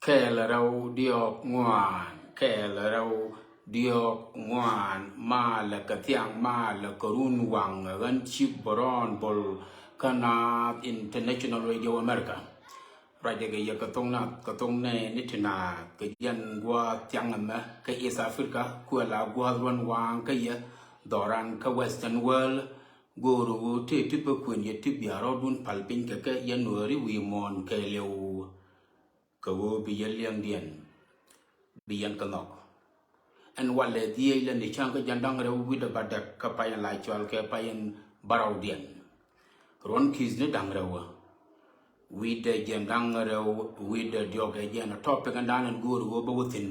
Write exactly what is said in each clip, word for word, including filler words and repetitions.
Kɛɛl rɛw diɔk ŋuan, kɛɛl rɛw diɔk ŋuan, malɛ kɛ thiaŋ, malɛ kɛ run waŋ, ɣän Cik Bärɔn Bol kä Naath International Radio America. Ruacɛ kɛ yɛ kɛ thok Naath, kɛ thok nɛɛni ti Naath, kɛ jɛn gua̱a̱th thiaŋ ɛmɛ kä East Africa, kuɛ la gua̱a̱th ruɔ̱n waŋ kä yɛ dhɔran kä Western World. Go̱o̱r ɣöö tëë ti bä kuën yɛ ti bia rɔɔdun pal piny kɛ kɛ yɛn Nuääri wi̱i̱ muɔ̱ɔ̱n kɛɛliw. Kɛ ɣöö bi yɛn liɛŋdiɛn, bi yɛn kɛ nhɔk. Ɛn walɛ dhieec lɛ ni cäŋ kä jɛn da̱ŋ rɛw wi̱cdɛ bädäk kä pay in la cɔal kɛ pay in bärɔwdiɛn. Ruɔ̱n ki̱th ni da̱ŋ rɛw wi̱cdɛ jɛn da̱ŋ rɛw wi̱cdɛ diɔ̱k ɛ jɛn ɛ topic in da̱a̱n in go̱o̱r ɣöö bä wä thi̱n,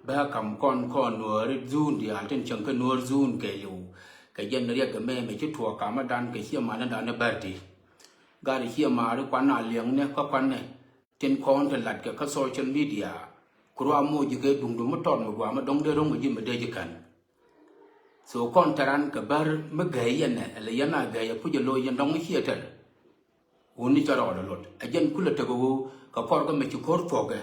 bä kam kɔn kɔn Nuääri dhuun diaal tin cäŋ kä Nuäär dhuun kɛɛliw. Kɛ jɛn riɛk kɛ mɛmɛ ci tuɔɔk kamädan kɛ ciɛ manidan i̱ bär ti. Gat ciɛ mari kuan a liɛŋni kä kuanɛ tin kɔn ti lat kɛ kä social media. Ku ruac moc ji̱ kɛ duŋdu mi tɔt mi gua̱a̱ mi dɔ̱ŋ dee ro̱ŋ mi ji̱ mi dee ji̱ kän. So kɔn tɛran kɛ bär mi gäi yɛn ɛ lɛ yɛn a gäi ɛ puc ɛ lo̱c yɛn dɔ̱ŋ mi ciɛ tɛr. Wuni cä rɔɔdɛ lot ɛ jɛn kulɛ tekɛ ɣöö kɛ kɔr kä mi ci ko̱r thuɔ̱kɛ.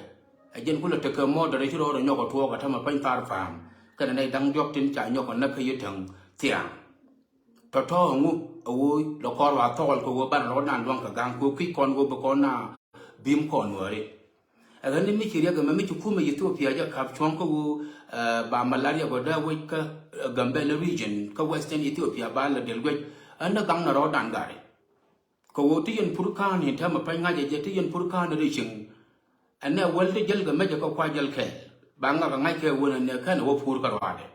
Ɛ jɛn kulɛ tekɛ mɔɔdɛrɛ ci rɔɔdɛ nyɔk ɛ tuɔɔk ɛ tämɛ pany thar pa̱a̱m. Kɛnɛ nɛy da̱ŋ diɔ̱k tin ca nyɔk ɛ näk kä yi täŋ thia̱a̱ŋ. Tɔ̱tɔ̱ ɛŋu ɛ ɣöö lɛ kɔr wa thɔɔl kɛ ɣöö banɛ lɔ̱kdan luäŋ kɛ ga̱ŋ kɛ ɣöö ki̱c kɔn ɣöö bi kɔn na bi̱m kɔn Nuääri. Ɛ ɣän ni mi ci riɛk ɛmɛ mi ci kumɛ Ethiopia jɛ ka̱p cuɔ̱ŋ kä ɣöö ba malaria gɔ̱dä wec kä Gambela region kä Western Ethiopia ba lɛ del guec. Ɣän ni gaŋ na rɔɔdan gari. Kɛ ɣöö ti yɛn pur ka̱a̱n in täämɛ pany ŋa̱cɛ jɛ ti yɛn pur ka̱a̱n ri cieŋ. Ɛnɛ wäl ti jäl kɛ mecɛ kä kua jäl kɛɛl ba ŋak ɛ ŋa̱c kɛ wun ɛnɛ kɛn ɛ wä pur kä ruaadɛ.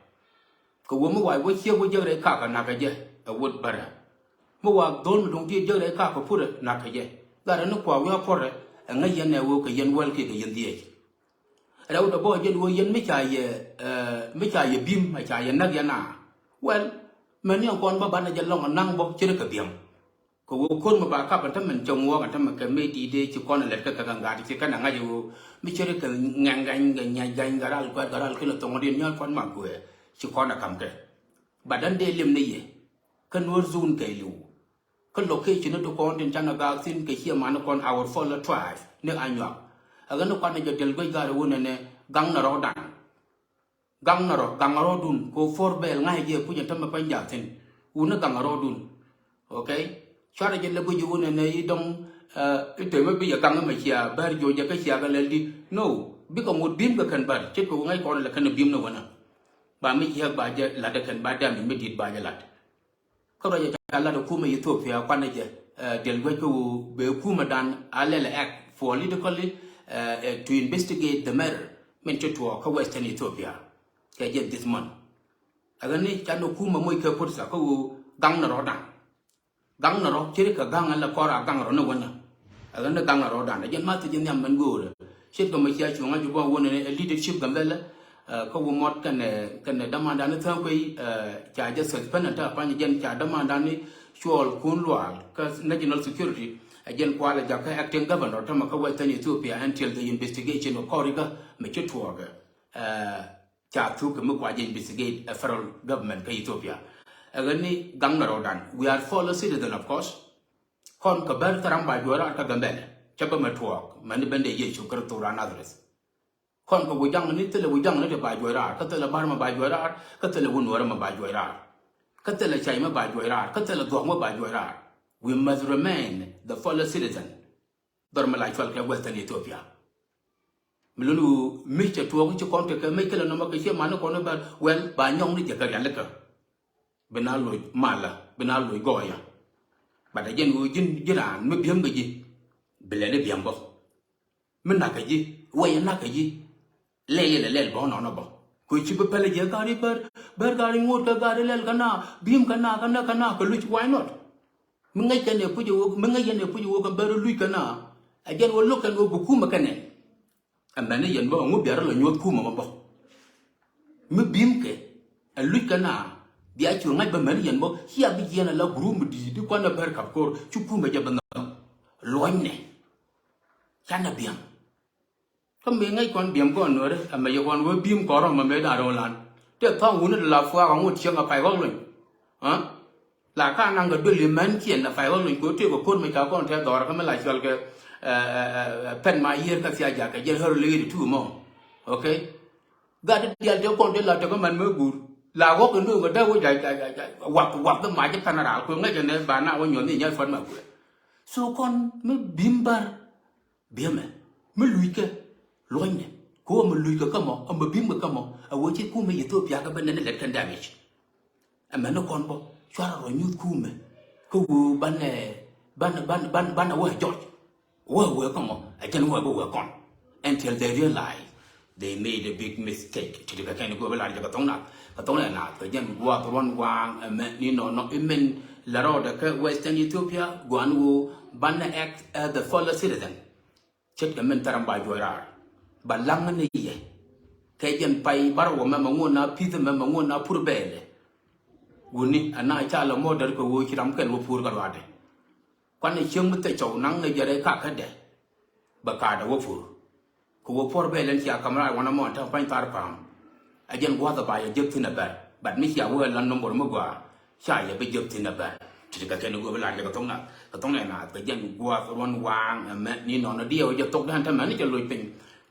Kɛ wä mi wac wä ciek wä jek rɛy kakä nakä jɛ ɛ wut bärä. Mi wac dhol mi duŋ ti jek rɛy kakä purɛ nakä jɛ. Gat ɛn ni kua wi̱i̱ a puɔrɛ ɛ ŋäc yɛn ɛ wä kɛ yɛn wäl kiɛ kɛ yɛn dhieec. Rɛw dɛ bä jɛn wä yɛn mi ca yɛ mi ca yɛ bi̱m a ca yɛ näk yɛn a. Wäl mɛn ni ɛn kɔn bä banɛ jɛ lɔŋ ɛ naŋ bä ci ri kɛ bi̱m. Kɛ ɣöö ko̱r mi ba kap ɛn tämɛ cɛ ŋuɔɔk ɛn tämɛ kɛ mëë di̱i̱t dee ci kɔn ɛ lɛt kä kɛ kɛ ŋa̱t ci kɛn ɛ ŋa̱c ɣöö mi cɛ ri kɛ ŋɛŋ ga̱ny kɛ nyac ga̱ny kɛ ral kuɛt kɛ ral kinɛ thoŋ di̱i̱t nyɔl kɔn mak kuɛ ci kɔn ɛ kam kɛ. Ba dan dee lim ni yɛ kä Nuäär zone kɛɛliw. Kä location ni ti kɔn tin canɛ gaak thi̱n kɛ ciɛ mani kɔn our fellow tribe ni Anyuak. Ɛ ɣän ni kuan ni jɛ diɛl guec gaari wun ɛnɛ gaŋ ni rɔɔdan. Gaŋ nɛ rɔ gaŋ rɔɔdun kɛ ɣöö puɔ̱r bɛɛl ŋa̱c jɛ puc ɛn tämɛ pany jaathin. Wuni gaŋ rɔɔdun. Okay. Cuarɛ jɛ lɛ guic wuni nɛ i̱ dɔ̱ŋ i̱ tëmɛ bi yɛ gaŋ mɛ cia bär jo̱o̱c jɛ kä cia kɛ lɛl di. No. Bikɛ ŋot bi̱m kɛ kɛn bär ce̱tkɛ ɣöö ŋa̱c kɔn lɛ kɛn bi̱m ni wänä. Ba mi jiääk ba jɛ lat ɛ kɛn ba dam i̱ mi di̱t ba jɛ lat. Kä ruacɛ ca lat ɛ kumɛ Ethiopia kuanɛ jɛ diɛl guec kä wu bee kumɛ dan a lɛl ɛ act politically to investigate the matter min ci tuɔɔk kä Western Ethiopia. Kɛ jɛ this month. Ɛ ɣän ni canɛ kumɛ moc kɛ pursa kä wu gaŋ nɛ rɔ̱dan. Gaŋ nɛ rɔ ci ri kɛ gaŋ ɛn lɛ kɔr a gaŋ rɔ ni wänä. Ɛ ɣän ni gaŋ nɛ rɔ̱dan ɛ jɛn ma thiec jɛ nhiam mɛn göörä. Ce̱tkɛ mɛ cia cuŋä jubä wun ɛ leadership Gambela. Kä wä mɔt kɛnɛ kɛnɛ dämandan ni thäŋ kuey ca jɛ suspend ɛn te a pany jɛn ca dämandan ni cuɔl kun luaal kä national security. Ɛ jɛn kual ɛ jakä acting governor tämɛ kä Western Ethiopia until the investigation ɔ kɔrikä mɛ ci tuɔɔkɛ. Ca thuk kɛ mi kua jɛ investigate ɛ federal government kä Ethiopia. Ɛ ɣän ni gaŋ nɛ rɔɔdan we are fellow citizen of course. Kɔn kɛ bär thɛram ba juɔc raar kä Gambɛlɛ cä bä mɛ tuɔɔk mɛni bendɛ Yecu Kritho ran Nazareth. Kɔn kɛ wi̱c jaŋni thilɛ wi̱c jaŋni ti ba juɔc raar kä thilɛ bär mɛ ba juɔc raar kä thilɛ wun nuɔrä mɛ ba juɔc raar kä thilɛ cay mɛ ba juɔc raar kä thilɛ dhuɔ̱k mɛ ba juɔc raar. We must remain the fellow citizen. Dhɔr mɛ la cual kɛ Western Ethiopia. Mi luni wu mi cɛ tuɔɔk ci kɔn tekɛ mi kɛlɛ nɔmɔ kɛ ciɛ mani kɔn bär wɛl ba nyɔŋni jɛ kɛ rialikä. Bi na loc malä bi na loc gɔɔyä. Bat a jɛn wu ji̱n ji̱ raan mi biäm kɛ ji̱. Bi lɛli biäm bä mi nakä ji̱ wɛy nakä ji̱. Lɛl ilɛ lɛl bä nɔnɔ bä. Kui̱ ci bi pɛlɛ jɛ gari bär bär gari ŋot kɛ gari lɛl kɛ na bi̱i̱m kɛ na kɛ na kɛ na kɛ luc why not? Mi ŋäc kɛn ɛ puc ɛ wok mi ŋäc yɛn ɛ puc ɛ wok kɛ bär luc kɛ na. Ɛ jɛn wä lo̱k kɛn wä bi kumɛ kɛnɛ. Ɛ mɛn ni yɛn bä ŋu biarä lɛ nyuɔth kumɛ mɛ bä. Mi bi̱i̱m kɛ ɛ luc kɛ na bia cu ŋa̱c bä mɛn ni yɛn bä cia bi jiɛn ɛ la group mi di̱i̱t di kuan ɛ bär kap ko̱r cu kumɛ jɛ bä nhɔk. Luɔ̱ny nɛ. Canɛ biaŋ. Kä mëë ŋäc kɔn biɛm kɔn nuɔ̱ɔ̱ri ɛmɛ yɛ kɔn wee bi̱i̱m kɔn rɔ̱mɛ mëë da̱ŋ rɛw lan. Tëë tha̱a̱ŋ wuni ti la fuaak aŋot cieŋ a pay ɣɔ̱k lony. Aa La ka naŋ kɛ duël imɛn kiɛn na pay ɣɔl luny kɛ ɣöö tëëk kɛ ko̱r mi ca kɔn tɛth dhɔr kä mi la cɔal kɛ, eh, eh, eh, pɛn ma yiër kä thiac jakɛ jɛn hör li̱i̱t itu mɔ. Okay. Gat dial te kɔn te la te kä man me gur. La ɣɔk in döŋ kɛ dee wä ja, ja, ja, ja, wak, wak dee mac i̱ pan raal kuɛ ŋäc ɛnɛ ba na wä nyuɔth ni nyal puan ma kuɛ. So kɔn mi bim bär biemɛ mi luc kɛ luɔcnɛ. Kɛ wä mi luc kɛ kä mɔ, ɛ mi bim kɛ kä mɔ, ɛ wä ci kumɛ Ethiopia kɛ ben nɛn lɛt kɛn damage. Ɛ mɛn ni kɔn bɔ cuarɛ rɔ nyuth kumɛ. Kä wä banɛ, banɛ, banɛ, banɛ, banɛ wä jɔc. Wä wä kä mɔ, ɛ jɛn wä bä wä kɔn. Until they realize they made a big mistake. Ti ti kɛ kɛn go̱o̱p lar jɛ kɛ thɔŋ nath, kɛ thɔŋ nath, kɛ jɛn guath ruɔn waŋ, ɛ mɛ ni nɔ nɔ, imen la rɔɔdɛ kä Western Ethiopia, guan wä banɛ act as the fellow citizen. Ce̱tkɛ min thɛr ɛn ba juɔc raar. Ba laŋ ni yɛ. Kɛ jɛn pay bar wä mɛ mɛ ŋuɔn na pith mɛ mɛ ŋuɔn na pur bɛɛlɛ. Wuni ɛn na ca lɛ mɔɔdɛr kɛ wä ci ram kɛn wä pur kɛ ruaadɛ. Kuan ni cieŋ mi thɛ cɔw naŋ ni jɛ rɛy kakädɛ. Bɛ kaadɛ wä pur. Kɛ wä puɔr bɛɛlɛ ɛn cia kam raar wanɛ mɔ ɛn tɛm pany thar pa̱a̱m. Ɛ jɛn gua̱a̱th ɛ ba yɛ jek thi̱n ɛ bɛr. But mi cia wä ɛ lan nɔmbor mi gɔaa. Ca yɛ bi jek thi̱n ɛ bɛr. Ti ti kɛ kɛn i̱ go̱o̱p i̱ lar jɛ kɛ thok nath. Kɛ thok nɛ naath kɛ jɛn gua̱a̱th ruɔn waaŋ ɛmɛ ni nɔnɔ diɛw jɛ thok dan tämɛ ni jɛ loc piny.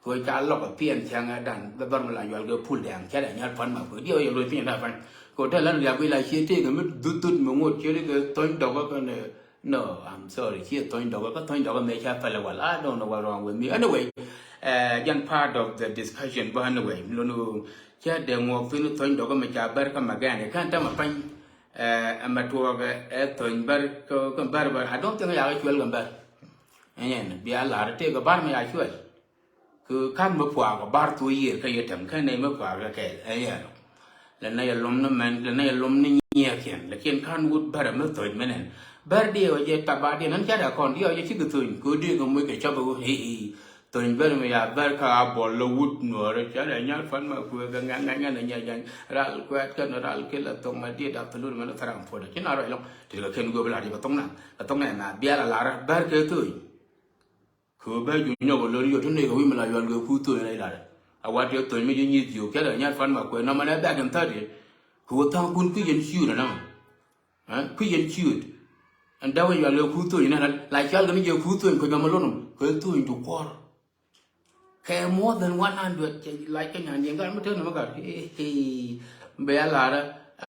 Kɛ ca lɔk ɛ piɛn cäŋ ɛ dan bɛ bär mi la yual kɛ pul dɛŋ cɛ dɛ nyal pan ma kɛ diɛw jɛ loc piny ɛ dan pan. Kɛ wä te lan riak wi̱i̱ la cie tëëk ɛmɛ dhut dhut mi ŋot cie ri kɛ thony dɔk ɛ kɛn ɛ. No, I'm sorry. Cie thony dɔk kä thony dɔk mɛ ca pɛlɛ wal. I don't know what wrong with me. Anyway, uh, jɛn part of the discussion, but anyway, mi lon wu cia dee ŋuɔk thin thony dɔk mɛ ca bär kä magɛn. Kan tama pany, uh, ɛmɛ tuɔk ɛ thony bär kä bär bär. I don't think ya actual kan bär. Ɛn bia lar tëëk kä bär mɛ actual. Kɛ ka̱n mi puaak ɔ bar thok yiëër kä yɛ tɛm kä nɛy mi puaak kɛ kɛɛl ɛ yɛn. Lɛ nɛy ɛ lom ni mɛn, lɛ nɛy ɛ lom ni nyiɛɛkiɛn. Lakin ka̱n wut bärɛ mi thoc mi nɛn. Bär diɛw ɛ jɛ taba diɛn ɛn ca dee kɔn diɛw ɛ jɛ cikɛ thoc. Kɛ wut diɛw kɛ moc kɛ cɔp ɛ wut i̱ i̱. Thoc bär mi ya bär kä a buɔl lɛ wut nuɔɔri ca dee nyal pan ma kuɛ kɛ ŋɛn ŋɛn ŋɛn ɛ nyɛ jany. Ral kuɛt kɛn ral kil ɛ thok ma diet a thulur mɛn ɛ thäram puɔt ɛ ci na rɔy lɔŋ. Ti kɛ ken guɔ bi lar jɛ kɛ thok na. Kɛ thok na na bial a lar bär kɛ thoc. Kɛ ɣöö bɛ juɔc nyɔk ɛ lo̱r yot ti nɛy kɛ wi̱i̱ mi la yual kɛ kuth thöny rɛy lat. A wat yɛ thöny mi ji̱ nyi̱th jiök cɛ lɛ nyat pan ma kuɛ nɔmɔ nɛ bɛ̈k in thäri. Kɛ ɣöö tha̱a̱ŋ kun kä yɛn ciöt ɛnɔ. Kä yɛn ciöt. Ɛn däk wä yual kɛ kuth thöny nɛ la cal kɛ ni jɛ kuth thöny kɛ jɔm ɛ lo̱n kɛ thöny du kuɔr. Kɛ more than one hundred cɛ lac kɛ nyan yɛn gat mi tëë nɔmɔ gat. Bɛ ya lar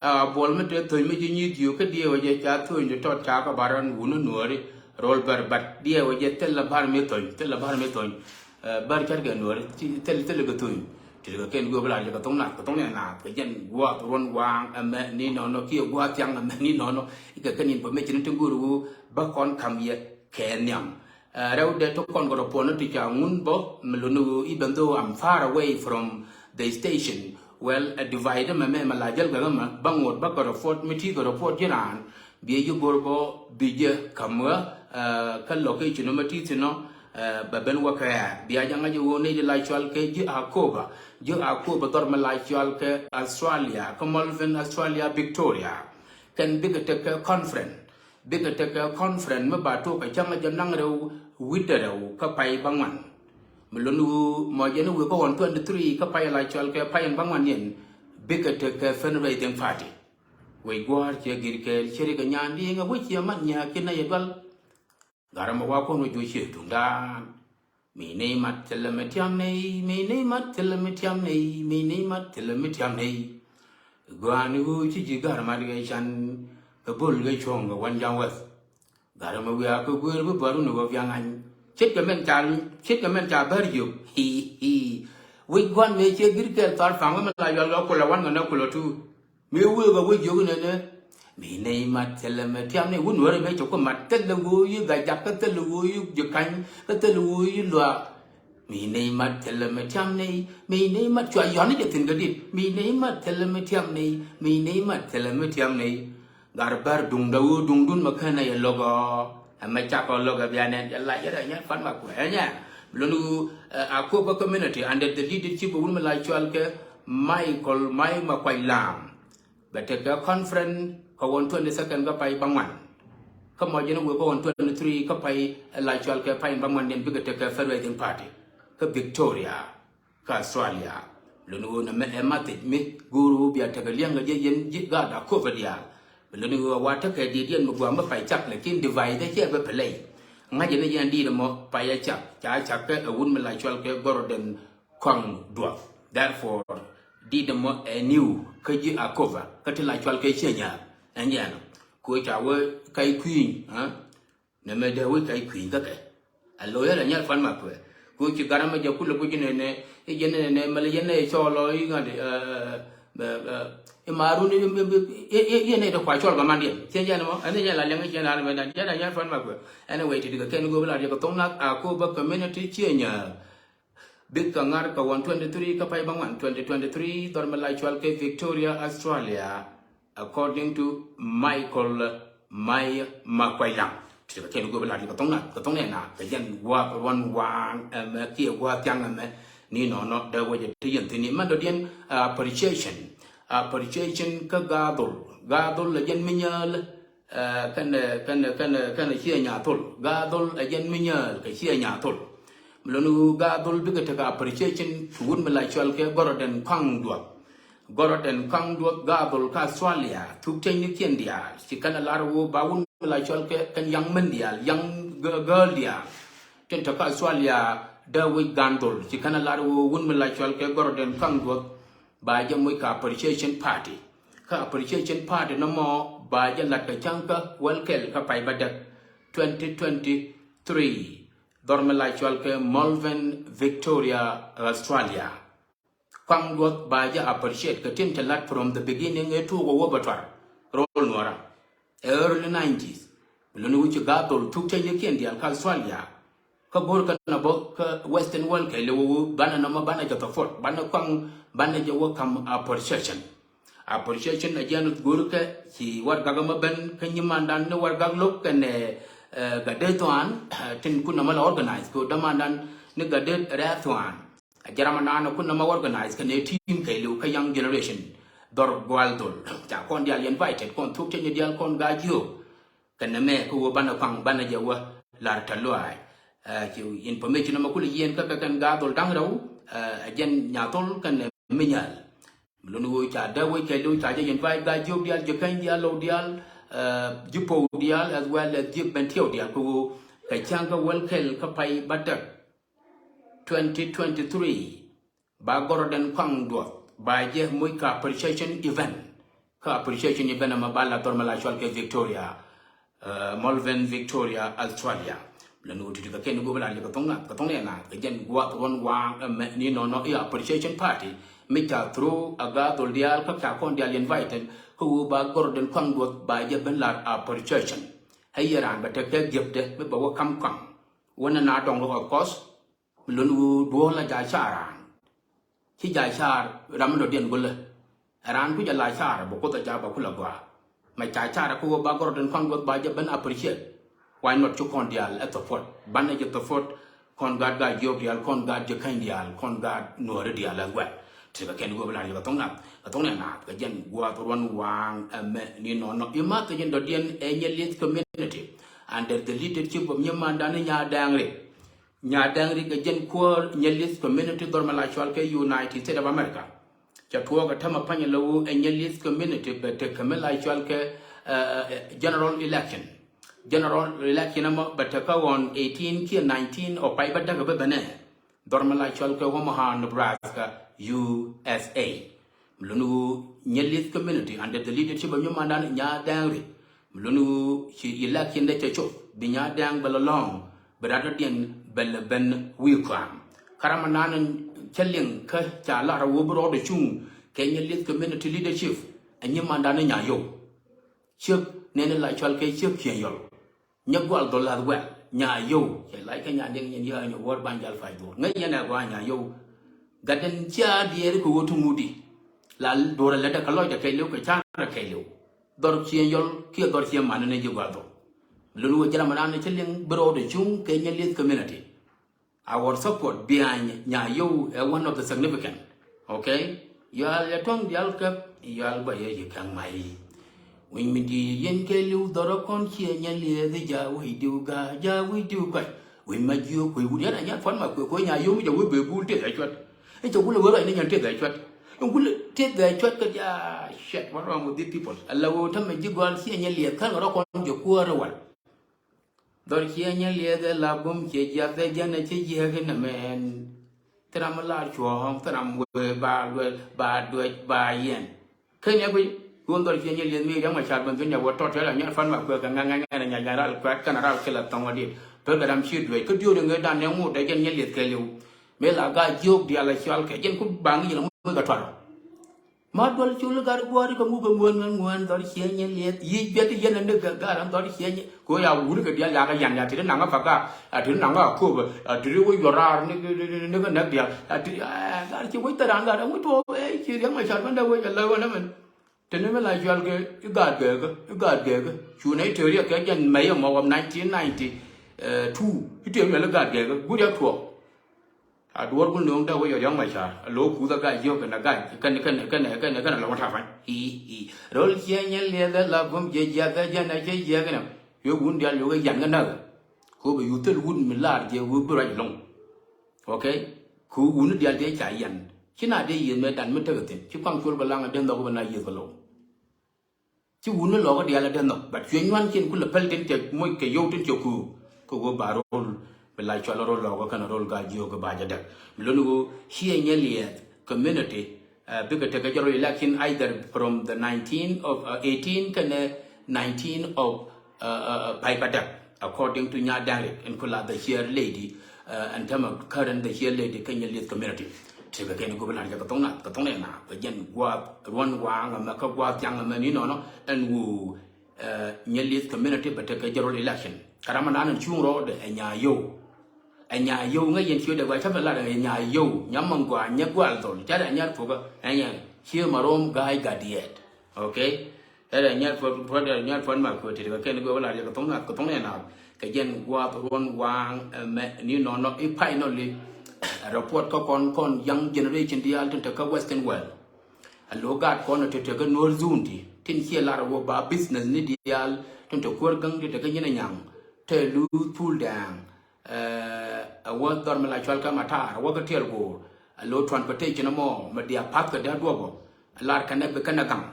a buɔl mi te thöny mi ji̱ nyi̱th jiök kä diɛɛwä jɛ ca thöny di tɔt ca kɛ bar ran wuni nuɔɔri. Rol bär bat diɛɛwä jɛ thil la bar mi thöny, thil la bar mi thöny. Bär cat kɛ nuɔɔri thil thil kɛ thöny. Ti kɛ ken guɔ bi lar jɛ kɛ thok nath kɛ thok nɛ nath kɛ jɛn guath ruɔn waŋ ɛmɛ ni nɔnɔ kiɛ guath thiaŋ ɛmɛ ni nɔnɔ. Ikɛ kɛ nin pɛ mɛ cini ti go̱o̱r wu bä kɔn kam yɛ kɛ nhiam. Rɛw dee ti kɔn kɛ rɔ puɔn ti ca ŋun bä mi luni wu, even though I'm far away from the station. Well, a divide mɛ mɛ mɛ la jäl gɛ mɛ bä ŋot bä kɛ rɔ puɔt mi ti kɛ rɔ puɔt ji̱ raan. Biɛ ji̱ go̱r bä bi jɛ kam ɣä kä location mɛ ti thin ɔ. Bɛ ben wä kɛ bia jaŋa ji̱ wä ni ji̱ la cual kɛ ji̱ Akoba. Ji̱ Akoba dhɔr mɛ la cual kɛ Australia kä Melbourne, Australia, Victoria. Kɛn bikɛ tekɛ conference. Bikɛ tekɛ conference mi ba tok kɛ cäŋ a jɛ naŋ rɛw wi̱cdɛ rɛw kä pay bä ŋuan. Mi lon wu mɔ jɛ ni wëë kä ɣɔn twenty three kä pay la cual kɛ pay in bä ŋuan yɛn. Bikɛ tekɛ fundraising party. Wec gua̱a̱r ciɛ gir kɛɛl ciɛ ri kɛ nyan di̱i̱ŋ a wec ciɛ mat nyia̱a̱k ci nɛy ɛ dual. Gat ɛmɔ wa kɔn wä juɔc ciɛ tuŋdan. Mi nɛy mat thilɛ mi tiam nɛy, mi nɛy mat thilɛ mi tiam nɛy, mi nɛy mat thilɛ mi tiam nɛy. Gɔaa ni ɣöö ci ji̱ ga̱r mat kɛ can kɛ bo̱l kɛ cuɔ̱ŋ kɛ wän ja̱ŋ wäth. Gat ɛmɔ wiaa kɛ guëër bi bär wun ɣöö viaŋ any. Ce̱tkɛ mɛn ca, ce̱tkɛ mɛn ca bär jiök. Hi, hi. Wec gua̱n mëë ciɛ gir kɛl thar pa̱ŋ wä mi la yual kɛ kulɛ wan kɛ nɛ kulɛ tuur. Mi wëë bä wä jiök nɛnɛ. Mi nɛy mat thilɛ mi tiam nɛy wun wärɛ mi cɛ ku mat thilɛ wä yi gajak kä thilɛ wä yi ji̱ kany kä thilɛ wä yi luaak. Mi nɛy mat thilɛ mi tiam nɛy. Mi nɛy mat cua yɔn ni jɛ thi̱n kä dit. Mi nɛy mat thilɛ mi tiam nɛy. Mi nɛy mat thilɛ mi tiam nɛy. Gat bär duŋdä wä duŋdun mɛ känɛ yɛ lo̱k ɔ. Ɛmɛ cakɔ lo̱k ɛ bia nɛn jɛ la jɛ rɛ nyɛ pan ma kuɛ ɛ nyɛ. Lon wu a Akoba community under the leadership of wun mi la cual kɛ Michael Mai Makuac Lam. Bɛ tekɛ conference kä ɣɔn twenty second kä pay bä ŋuan. Kä mɔ jɛn wëë kä ɣɔn twenty three kä pay la cual kɛ pay bä ŋuan yɛn bikɛ tekɛ fundraising party. Kä Victoria, kä Australia. Lon wu nɛ mɛ ɛ mathɛc mi go̱o̱r wu bia tekɛ liɛŋ kɛ jɛ yɛn ji̱ gaat Akoba diaal. Bi luni ɣöö wa tekɛ diet yɛn mi guam mi pay cak, lakin device dɛ cɛ bɛ play. Ŋa̱c ni yɛn diit mɔ pay a cak, ca cak kɛ a wun mi la cual kɛ Gordon Kɔaŋ Duɔth. Therefore diit mɔ ɛ new kä ji̱ Akoba kä ti la cual kɛ ciɛ nyaar. Ɛn yɛn ko ca wee kay kui̱ny. Nɛ mɛ dee wee kay kui̱ny kä kɛ. A loyal a nyal fan ma kuɛ. Ku ci garam jɛ kulɛ ku jinɛ nɛ, i jinɛ nɛ mɛ lɛ yɛn nɛ cɔlɔ i ŋa di, i marun i yɛn nɛ de kua cɔl gaman diɛn. Cɛ jɛn mɔ ɛn jɛn la liɛŋ cɛ na mɛ dan jɛn a nyal fan ma kuɛ. Anyway ti di kɛ kɛn gobi la di kɛ thong nak Akoba community ciɛ nya. Bik kɛ ŋar kɛ one twenty three kä pay ba ŋuan twenty twenty three, dhɔr mi la cual kɛ Victoria, Australia. According to Michael May Makuay Lam. Ti kɛ kɛn gobi la di kɛ thong na kɛ thong nɛ na kɛ jɛn guath ruan waŋ ɛmɛ kiɛ guath thiaŋ ɛmɛ. Ni nɔnɔ dee wecɛ ti yɛn thini mɛn dɔ̱diɛn appreciation. Appreciation kä gathol, gathol la jɛn mi nyääl. Kɛnɛ kɛnɛ kɛnɛ kɛnɛ ciɛ nyathol, gathol ɛ jɛn mi nyääl kɛ ciɛ nyathol. Mi loni wu gathol bikɛ tekɛ appreciation ti wun mi la cual kɛ Gordon Kɔaŋ Duɔth. Gordon Kɔaŋ Duɔth gathol kä Australia thuk teny ni kiɛn diaal ci kɛnɛ lar wu ba wun mi la cual kɛ kɛn yaŋ mɛn diaal, yaŋ girl diaal. Tin te kä Australia dee wic gathol ci kɛnɛ lar wu wun mi la cual kɛ Gordon Kɔaŋ Duɔth. Ba jɛ moc kä appreciation party. Kä appreciation party nɔmɔ ba jɛ lat kɛ cäŋ kä wäl kɛl kä pay ba däk twenty twenty three. Dhɔr mi la cual kɛ Melbourne, Victoria, Australia. Kɔaŋ Duɔth ba jɛ appreciate kɛ tin cɛ lat from the beginning ɛ tuuk ɛ wä bɛ tuar rol nuɔra. Early nineties. Luni wi̱ci gathol thuk teny ni kiɛn diaal kä Australia. Kä go̱r kä na bä kä Western world kɛ liw wu banɛ nɔmɔ banɛ jɛ thopot banɛ Kɔaŋ banɛ jɛ wä kam appreciation. Appreciation a jɛn go̱r kɛ ci wargak mɛ ben kä nyimandan ni wargak lok kɛnɛ gatde thuan. Tin kun nɔmɔ la organize kɛ damandan ni gatde rɛ thuan. A jɛrɛ ma naan kun nɔmɔ organize kɛnɛ team kɛ liw kä young generation. Dhɔr gual dhol ca kɔn dial invited kɔn thuk cɛ nyi dial kɔn ga jiok. Kɛnɛ mɛ kä wä banɛ Kɔaŋ banɛ jɛ wä lar tɛ luaay. Ci information nɔmɔ kulɛ yiɛn kä kɛ kɛn ga dhol da̱ŋ rɛw. A jɛn nyathol kɛnɛ mi nyal. Lun wä ca dee wä kɛ liw ca jɛ invite ga jiok dial jɛ kɛny dial low dial. Ji̱ pow dial as well as ji̱ bɛn tiɛw dial kä wä kɛ cäŋ kä wäl kɛl kä pay ba däk twenty twenty three. Ba Gordon Kɔaŋ Duɔth ba jɛ moc kä appreciation event. Kä appreciation event ɛmɛ ba la dhɔr mɛ la cual kɛ Victoria, Melbourne, Victoria, Australia. Lɛ ni wä titi kɛ kɛn go̱o̱p la jɛ kɛ thɔŋ na kɛ thɔŋ nɛ na kɛ jɛn guath ruɔn waŋ ɛmɛ ni nɔnɔ i appreciation party. Mi ca through a ga dhol dial kä ca kɔn dial invited kä wä ba Gordon Kɔaŋ Duɔth ba jɛ ben lar appreciation. Ɛ yɛ raan bɛ tekɛ gift dɛ mi bɛ wä kam Kɔaŋ wä nɛ na dɔŋ of course. Lon wu duɔl la ja ca raan. Ci ja car ram mi dɔ̱diɛn gulä. Raan ku ja la car bä kuoth a ja bä ku la gɔaa. Ma ca car ku wä ba Gordon Kɔaŋ Duɔth ba jɛ ben appreciate. Why not cu kɔn dial ɛ support? Banɛ jɛ support kɔn gaat gaat jiɔk dial, kɔn gaat jɛ käny dial, kɔn gaat nuɔri dial as well. Ti kɛ kɛn wä bi la jɛ kɛ thɔŋ na kɛ thɔŋ nɛ na kɛ jɛn guath ruɔn waŋ ɛmɛ ni nɔnɔ. Imath kɛ jɛn dɔ̱diɛn ɛ nyɛ lith community under the leadership of nyimandan ni Nya Dɛŋ Rik. Nya Dɛŋ Rik ɛ jɛn kuäär Nyalith community dhɔr mɛ la cual kɛ United States of America. Ca tuɔɔk ɛ tämɛ pa̱ny ɛ lɛ wu ɛ Nyalith community bɛ tekɛ mi la cual kɛ general election. General election ɛmɔ bɛ tekɛ ɣɔn eighteen kiɛ nineteen ɔ pay bä däk ɛ bä bɛnɛ. Dhɔr mɛ la cual kɛ Omaha, Nebraska, U S A. Lun wu Nyalith community under the leadership of nyimandan Nya Dɛŋ Rik. Lun wu ci election dɛ cɛ cop bi Nya Dɛŋ bɛ lɛ lɔ̱ŋ bi rat dɔ̱diɛn bɛ lɛ ben wi̱i̱ kɔam. Kä ram anan cä liŋ kä ca lar a wä bi rɔɔdɛ cuŋ kɛ Nyalith community leadership. Ɛ nyimandan Nya Yow. Ciek nɛn la cual kɛ ciek Ciɛŋ Yɔl. Nyɛ gual dhol lath wɛl Nya Yow cɛ lac kɛ Nya Dɛŋ nyɛn yä nyɛ wuɔr ban jal pay dhuɔr ŋäc yɛn ɛ gɔaa Nya Yow. Gatdɛn cia diɛɛri kɛ ɣöö ti ŋut di la duɔrɛ lɛtdɛ kɛ lɔcdɛ kɛɛliw kɛ ca̱rɛ kɛɛliw. Dhɔr Ciɛŋ Yɔl kiɛ dhɔr Ciɛŋ Mani ni ji̱ gual dhol. Lun wä jɛn ram anan cä liŋ bi rɔɔdɛ cuŋ kɛ Nyalith community. Our support behind Nya Yow ɛ one of the significant. Okay? Yual yɛ tuɔ̱ŋ dial käp yual bä yɛ yi ka̱ŋ may. Wi̱ny mi di̱i̱t yɛn kɛ li̱w dhɔrɔ kɔn ciɛ Nyalith ja wi̱c diw ga ja wi̱c diw kɔc. Wi̱ny ma jiök kui̱ wut yɛn a nyat puan ma kui̱ kui̱ Nya Yow mi jɛ wee bee bul tëk ɛ cuat. Ɛ cɛ wulɛ wee ruac ni nyɛn tëk ɛ cuat. Ɛn kulɛ tëth bɛ cuɔt kɛ jaa, shit, what wrong with these people? Ala wä tämɛ ji̱ gɔal ciɛ nyɛ liɛth kän rɔ kɔn jɛ kuäär wal. Dhɔr ciɛ nyɛ liɛth ɛ la bum ciɛ jiath ɛ jɛn ɛ ciɛ jiäk inɛ mɛn. Thil ram mi lar cuɔ̱ɔ̱ŋ, thil ram wee ba luɛl, ba duɛc, ba yɛn. Ken yɛ guic, wun dhɔr ciɛ nyɛ liɛth mi riɛm ɛ car ben thi̱n yɛ wä tɔt tɛl ɛ nyɛr pan ma kuɛ kɛ ŋa̱ŋ ŋa̱ŋ ŋa̱ŋ ɛ nyac ran ral kuɛ kɛn ral kɛ la thɔŋ wä diet. Pek ɛ ram ci duɛc, kä diööri ŋet dan nɛ ŋut ɛ jɛn nyɛ liɛth kɛ liw. Mi la ga jiök diaal ɛ cual kɛ, jɛn ku baŋ yɛn ŋut kɛ tuarɔ. Ma dual col gar guari kɛ ŋu kɛ ŋuän ŋuän ŋuän dhɔr ciɛ nyɛ liɛth. Yi biɛt yɛn ni kɛ gar an dhɔr ciɛ nyɛ. Ko ya wuri kɛ dial ya kɛ yan ya tiri naŋa paka. A tiri naŋa a kop. A tiri wä yuɔr raar ni kɛ nɛk dial. A tiri gar ci wä tɛran gar ŋu tuɔ ɛ ci riɛk ma car bändɛ wä jɛ lɛ wä nɛ mɛn. Tini mi la cual kɛ i gaat gɛɛkä, i gaat gɛɛkä. Cu nɛ i tëëri kɛ jɛn mɛy ɛmɔ wä nineteen ninety two. I tëëri i gaat gɛɛkä. Guri a tuɔ. A duɔr kun nööŋ dee wä yɔ riɔ̱ŋ ma car a lo̱o̱ kuth a gac yio̱k kɛn a gac kɛn kɛn kɛn kɛn kɛn a lɔŋ ta̱pa̱ny. I̱ i̱ röl ciɛ nyɛ liɛth ɛ la bum jiɛ jiath ɛ jɛn a ciɛ jiɛk inɛ. Yio̱k wun dial yio̱k ɛ yan kɛ näk. Ko bɛ yuth thil wun mi lar jɛ wee bi ruac ɛlɔŋ. Okay. Ko wun dial dee ca yan ci na dee yieth mɛ dan mi tek a thin ci kuaŋ col kɛ laŋ a dee nhɔk bɛ na yieth kɛ lɔŋ. Ci wun ni lɔkä diaal a dee nhɔk, but cuɛ nyuan cin kulɛ päl tin cɛ moc kɛ yio̱w tin cɛ kuuk. Kɛ ɣöö ba rol bi la cual rol lɔkä kɛn rol gaa jiök kɛ ba jɛ däk. Mi lon ɣöö ciɛ nyɛ liɛth community, uh, bikɛ tekɛ jɛ rol election either from the nineteen of, uh, eighteen kɛnɛ nineteen of, uh, uh, uh, Piper Däk, according to Nya Dangrik in kula the chair lady, uh, and tɛmɛ current the chair lady kɛ nyɛ liɛth community. Ti bɛ kɛn go̱o̱p lar jɛ kɛ thoŋ na, kɛ thoŋ na na, kɛ jɛn gua̱a̱th ruɔ̱n waaŋ ɛmɛ, kɛ gua̱a̱th thiaŋ ɛmɛ ni nɔnɔ, ɛn wu, eh, nyɛ lieth community bɛ tekɛ general election. Kɛ ram ɛnan ɛn cuŋ rɔɔdɛ, ɛ Nya Yio̱w. Ɛ Nya Yio̱w ŋäc yɛn ciötdɛ gɔaa, cä bɛ lar ɛ Nya Yio̱w, Nya Maŋ Gɔaa, Nya Guaal Dhɔl, cä dɛ Anyar Puɔkä, ɛ Nya Cië Marom Ga̱a̱c Gadiɛt. Okay? Ɛ dɛ Anyar Puɔt, Puɔt, ɛ Anyar Puɔt ma kuɛ ti kɛ kɛn go̱o̱p lar jɛ kɛ thoŋ na, kɛ thoŋ na na. Kɛ jɛn gua̱a̱th ruɔ̱n waaŋ, eh, mɛ ni nɔnɔ i̱ finally, report kä kɔn, kɔn young generation diaal tin te kä Western world. A lo̱ gaat kɔn te te kä Nuɔr zone ti tin ciɛ lar wä ba business ni diaal tin te kuäär gaŋ ti te kä Nyin Anyaŋ, te Luuth, Pul Dɛɛŋ, eh, a wä dhɔr mi la cual kä Matar, a wä kä Tiɛl Go̱o̱r. A lo̱ transportation mɔ mi dia path kɛ dee duɔpɔ. A lar kɛn ɛ bi kɛn ɛ gaŋ.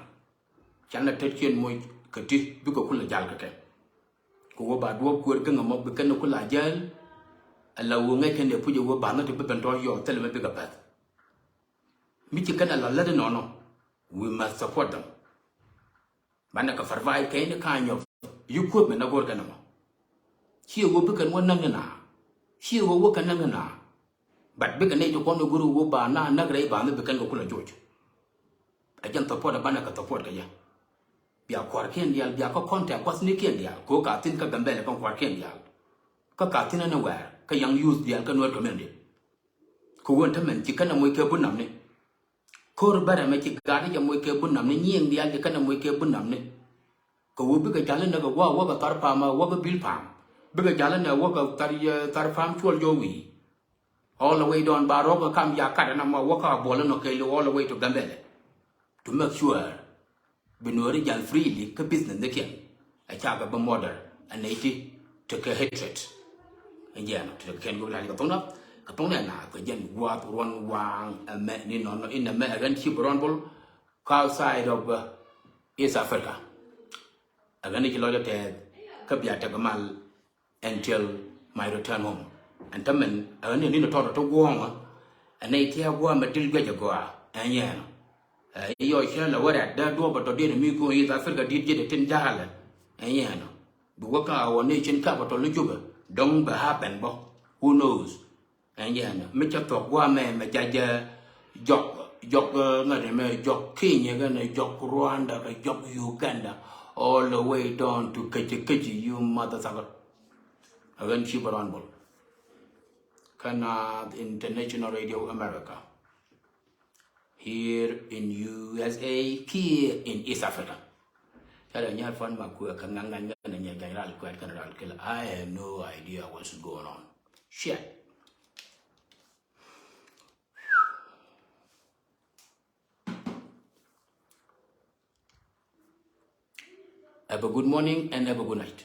Canɛ tet ciɛn moc kɛ ti bikɛ kulɛ jal kɛ kɛ. Kɛ wä ba duɔ̱ɔ̱p kuëër kä ŋä mɔ bi kɛn kulɛ a jäl. Ala wä ŋäc kɛn dee puc ɛ wä ba nhä ti bi ben tɔ̱ yɔɔk thilɛ mɛ bikɛ pɛth. Mi ci kɛn ala lät inɔnɔ. We must support them. Banɛ kɛ provide kɛ any kind of equipment a go̱r kɛn ɛmɔ. Ciɛ wä bi kɛn wä näk ni na. Ciɛ wä wä kɛn näk ni na. But bikɛ nɛy ti kɔn ni go̱r wä ba na näk rɛy ba nhä bi kɛn kɛ kulɛ joc. A jɛn support a banɛ kɛ support kɛ jɛ. Bia kuarkiɛn diaal, bia kä contact kuathnikiɛn diaal. Kɛ ɣöö ka thi̱n kä Gambɛlɛ kɔn kuarkiɛn diaal. Kä ka thi̱n anywhere kä young youth diaal kä Nuer community. Kɛ ɣöö ɛn te mɛn ci kɛn ɛ moc kɛ bunamni. Ko̱r bärɛ mɛ ci gat i̱ jɛ moc kɛ bunamni, nyiëëŋ diaal ci kɛn ɛ moc kɛ bunamni. Kɛ ɣöö bikɛ jal inɛ kɛ wä, wä kɛ thar pam, wä kɛ bil pam. Bikɛ jal inɛ wä kɛ thar, eh, thar pam cuɔl jɔw wi̱i̱. All the way down ba rɔk kam ya kat na ma wä ka buɔl nɔ kɛ li all the way to Gambɛlɛ. To make sure bi Nuɔri jal freely kä business ni kiɛn. A cakɛ bi murder a nɛy ti tekɛ hatred. Ɛn jɛn tekɛ kɛn go̱o̱k la kɛ thoŋ na, kɛ thoŋ na na kɛ jɛn gua̱a̱th ruɔ̱n waaŋ ɛmɛ ni nɔnɔ in ɛmɛ ɛ ɣän ci bi rɔn bol ka outside of, uh, East Africa. Ɛ ɣän ci lɔcdä tɛth kä bia tekɛ mal until my return home. Ɛn te mɛn ɛ ɣän ni ni tɔt tɔ guɔ̱ɔ̱ŋä. Ɛ nɛy tiɛ gua̱a̱ mɛ dil guic ɛ gɔaa ɛ nyɛɛnɔ. Ɛ yɔ cɛ lɛ wä rɛt dee duɔ̱ɔ̱p ɛ tɔ diet mi go̱o̱ŋ East Africa diet ji̱t ɛ tin ja̱a̱lɛ ɛ nyɛɛnɔ. Bi wä kä our nation capital ni Juba dɔ̱ŋ bɛ happen bä. Who knows? Ɛn jɛn mi cɛ thuɔ̱k gua̱a̱ mɛ mɛ ja̱ jɛ jɔk, jɔk, eh, ŋäri mɛ jɔk Kenya kɛnɛ jɔk Rwanda kɛ jɔk Uganda all the way down to Keci Keci, you motherfucker. Ɛ ɣän ci bä rɔn bol. Kä Naath International Radio America. Here in U S A kiɛ in East Africa. Cä dee nyar pan ma kuɛ kɛ ŋa̱ŋ ŋa̱ŋ kɛn nyɛ jany ral kuɛt kɛn ral kila. I have no idea what's going on. Shit. Have a good morning and have a good night.